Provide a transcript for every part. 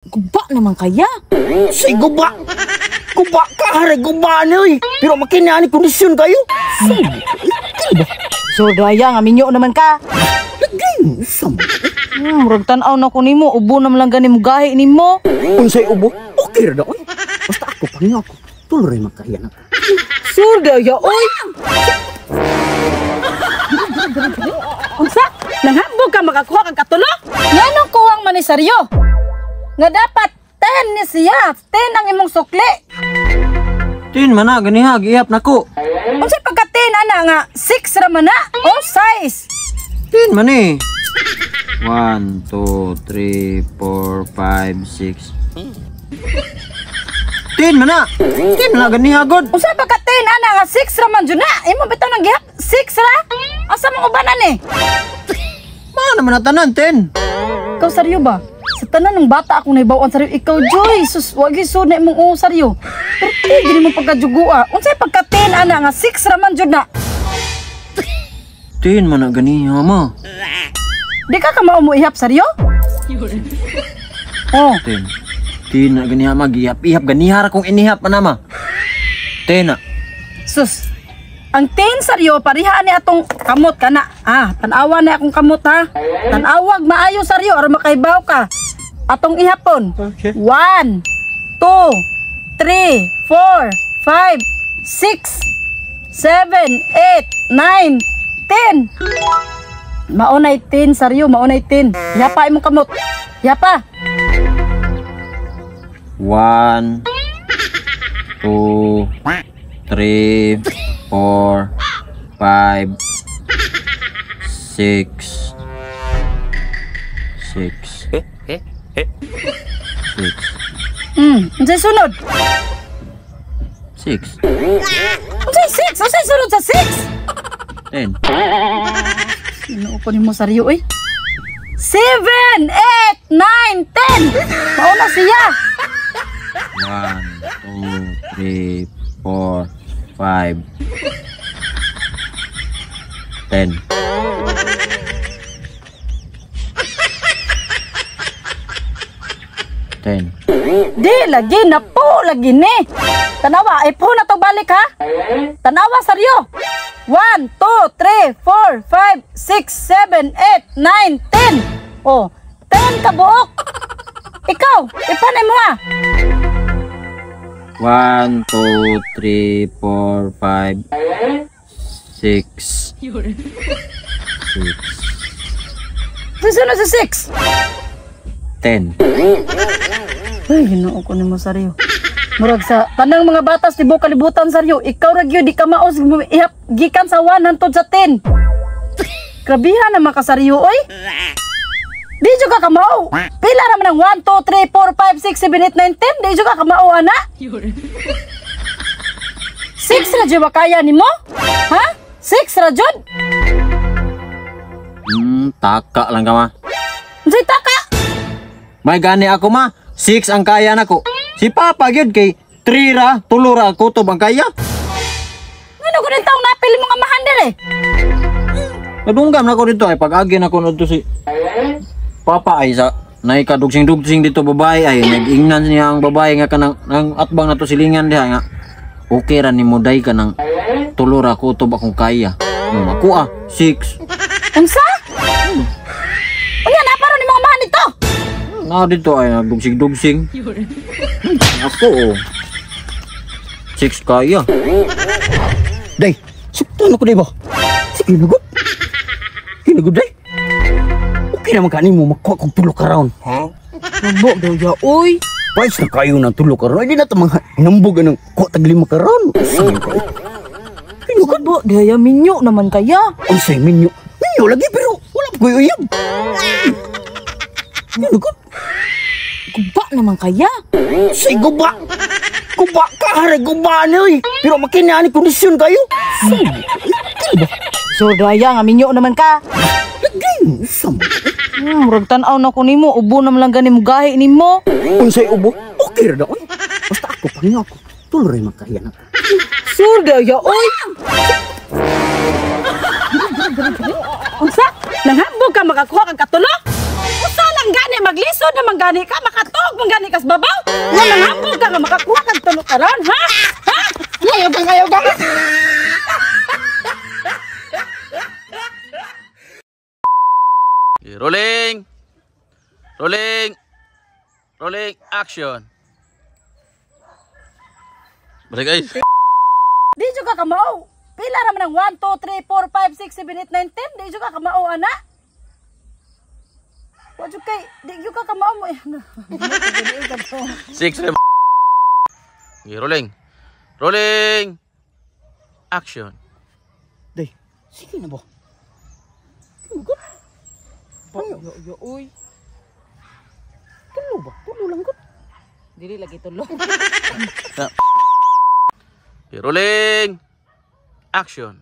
Guba naman kaya. Say guba. Guba ka, haray guba ni oy. Pero makina ni kondisyon kayo. Say, ba? So daya nga minyo naman ka. Lagi, sam. Murag tan-aw na ko nimo, ubo naman lang gani mo gahi nimo. Unsay ubo? Okay ra daon. Basta ako pangyo ako. Tuloy makaya na. Sur daya oy. Unsa? Nanghambog ka makakuha kang katulo? Nganong kuwang man ni Saryo? Nga dapat 10 ni siya, 10 ang imong sukli. Tin man na ganiha gihap nako. Unsa pagka 10 ana nga 6 ra man na? Oh, size. Tin man eh. 1 2 3 4 5 6. Tin man na. Tin man na ganiha god. Unsa pagka 10 ana nga 6 ra man jud na? Imo bitaw nang gihap 6 ra? Asa mong ubanan eh? Mana man na tanan tin. Ikaw Saryo ba? Sa tanan ng bata akong naibaw-an Saryo, ikaw Joy, sus wag sud na imong uo Saryo. Pero gini mo pagkajugua. Unsay pagka 10 ana nga 6 ra man jud na? Tin man na ganiha ma. Di ka kamao mo ihap Saryo? Oh, Tin. Tin na ganiha ma gihap ihap ganiha ra kong inihap ana ma. Tin na. Sus. Ang 10 Saryo pareha ni atong kamot kana. Ah, tan-awa na akong kamot ha. Tan-awag maayo Saryo aron makaibaw ka. Atong ihapon. Okay. 1 2 3 4 5 6 7 8 9 10. Maunay 10 Saryo, maunay 10. Yapa imong kamot. Yapa. 1 2 3 4 5 6 6 6. Unsay sunod? 6. Unsay 6? Unsay sunod sa 6? 10. Ginoo ko nimo Saryo oy. 7 8 9 10. Mauna siya. 1 2 3 4 5 10. 10. Di lagi na po lagi ni. Tanawa, ay po na to balik ha. Tanawa Saryo. 1 2 3 4 5 6 7 8 9 10. Oh, 10 ka buok. Ikaw, ipanay mo ha. 1 2 3 4 5 6 6. Susunod sa 6. 10. Ay, Ginoo ko nimo Saryo. Murag sa tanang mga batas tibuok kalibutan Saryo, ikaw ra gyud di ka maos ihap gikan sa 1 hantod sa 10. Grabihan naman ka Saryo oy. Di jud ka kamao. Pila ra man ang 1 2 3 4 5 6 7 8 9 10? Di jud ka kamao ana. 6 ra jud ba kaya nimo? Ha? 6 ra jud? Taka lang ka ma. Unsay taka? May gani ako ma. 6 ang kaya nako. Si Papa gyud kay 3 ra, tulo ra kutob ang kaya. Ngano ko rin taong napili mo nga amahan dire? Nadunggam nako dito ay pag-agi nako nadto si Papa ay sa nay kadugsing-dugsing dito babae ay nag-ingnan niya ang babae nga kanang nang atbang nato silingan diha nga okay ra nimo day kanang tulo ra kutob akong kaya. Ako ah 6. Unsa? Unya na para nimo amahan dito. Na dito ay nagdugsing-dugsing. Ako oh. 6 kaya. Day, suktan ako day ba? Sige nagod. Kinagod day. Okay naman kanimo makuha kong tulo ka round. Mabok daw ya oy. Pais na kayo ng tulo ka round. Hindi na ito mga hinambog anong kuha tag lima ka round. Sige ka. Kinagod. Mabok daw ya minyo naman kaya. Unsay minyo. Minyo lagi pero wala pa ko'y uyab. Kinagod. Guba naman kaya. Say guba. Guba ka, haray guba ni oy. Pero makina ni kondisyon kayo. Say, ba? So daya nga minyo naman ka. Lagi, sam. Murag tan-aw na ko nimo, ubo naman lang gani mo gahi nimo. Unsay ubo? Okay ra daon. Basta ako pangyo ako. Tuloy makaya na. Sur daya oy. Unsa? Nanghambog ka makakuha kang katulo? Usa lang man gani maglisod naman gani ka makatog man gani kas babaw. Nga nanghambog ka nga makakuha kag tulo karon, ha? Ha? Ayaw kang ayaw ka. Rolling. Rolling. Rolling. Action. Balik ay. Di jud ka kamao. Pila ra man ang 1 2 3 4 5 6 7 8 9 10. Di jud ka kamao ana. Wa jud kay di jud ka kamao mo. 6. Rolling. Rolling. Action. Day, sige na ba? Gud. Yo yo uy. Tulo ba? Tulo lang gud. Dili lagi tulo. Rolling. Action.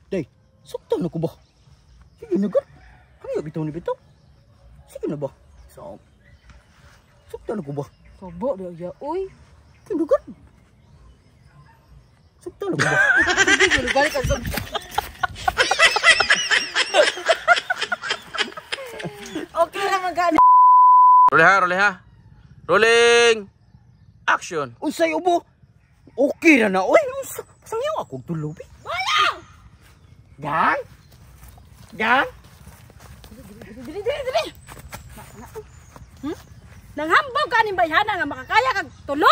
Day, sakto na ko ba? Sige na gud. Kami bitaw ni bitaw. Sige na ba? So, sakto na ko ba? Sabo yo uy. Sige na gud. Sakto na ko ba? Sige gani ka. Okay naman gani. Rolling ha, rolling ha. Rolling. Action. Unsay ubo? Okay ra na oy. Unsa? Pasangyaw ako og tulo bi. Wala! Gang? Gang? Dili dili dili. Nanghambog ka ni bayhana nga makakaya kag tulo.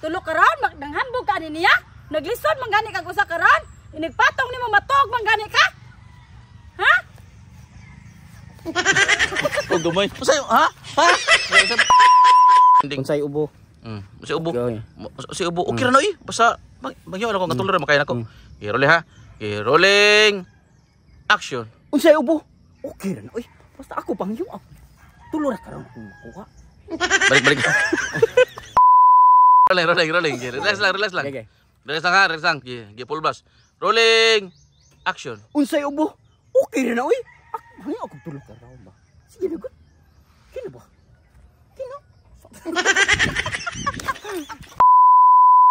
Tulo karon nanghambog ka ni niya. Naglisod man gani kag usa karon. Inigpatong nimo matog man gani ka. Ha? Kung gamay. Unsay ha? Ha? Unsay ubo? Unsay ubo? Okay. Unsay ubo? Okay ra na oy. Basta bagyo lang ko nga tulo ra makaya nako. Okay, rolling ha. Okay, rolling. Action. Unsay ubo? Okay ra na oy. Basta ako pangyo ako. Tulo ra karon akong makuha. Balik balik. Rolling, rolling, rolling. Okay, relax lang, relax lang. Okay. Relax lang ha, relax lang. Okay, okay, full blast. Rolling. Action. Unsay ubo? Okay ra na oy. Ako pangyo ako tulo karon ba. Sige na gud. Kino ba? Kino?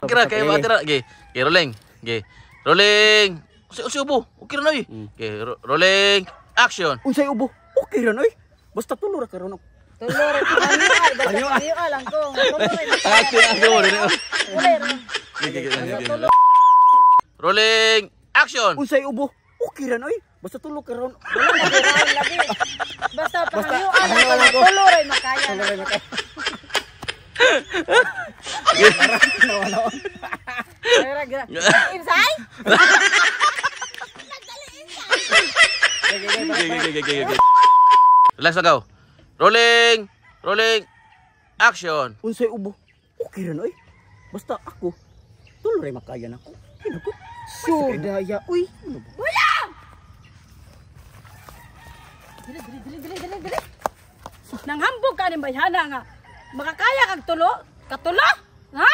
Kira kay matira. Okay, okay, rolling. Okay. Rolling. Unsay ubo? Okay ra na oy. Okay, rolling. Action. Unsay ubo? Okay ra na oy. Basta tulo ra karon ako. Tulo ra basta pangayo lang ko. Tulo ra. Action, action. Rolling. Action. Unsay ubo? Okay ra na oy. Basta tulo karon. Lagi. Basta pangayo lang ko. Tulo ra makaya. Tulo ra makaya. Insay? Okay. Relax lang go. Rolling. Rolling. Action. Unsay ubo? Okay ra na oy. Basta ako tulo ra makaya nako. Kino ko? Sure daya uy. Buyang! Dili dili dili dili dili dili. Nanghambog ka ni bayhana nga makakaya kag tulo, katulo? Ha?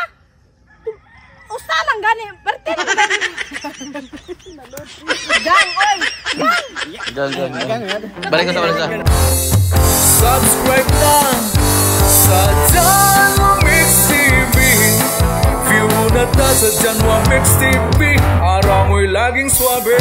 Usa lang gani, parte na gani. Gang oy. Gang, gang, gang. Balik ka sa, balik sa. Subscribe lang sa Janwa Mix TV. View na ta sa Janwa Mix TV. Araw mo'y laging swabe.